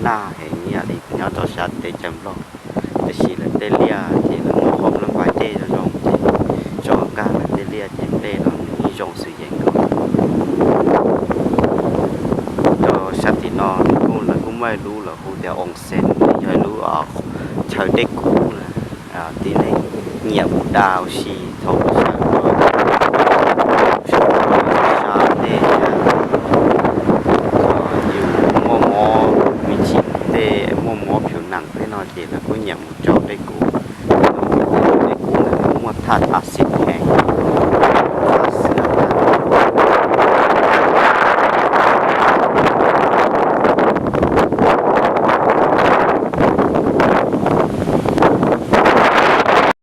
naj heev ib yam li nyob rau sab teb chaws Nplog. Tiam sis lawv tej liaj ces lawv muab qhov nplooj npais dej zoo zoo ces tso nkag lawv tej liaj ces nplej los nws yeej zoo xwm yees nkaus. Rau sab tim no kuj lawv kuj muaj ib lub lawv hu tias onsen, yog ib lub chaw dej kub na. Tib neeg nyiam mus da ua si thaum sawv rau sab tej, yus muaj mob me ntsis tej, muaj mob phiv nees tej no ces lawv kuj nyiam mus tso dej kub. Dej kub ntawd muaj thaj acid he.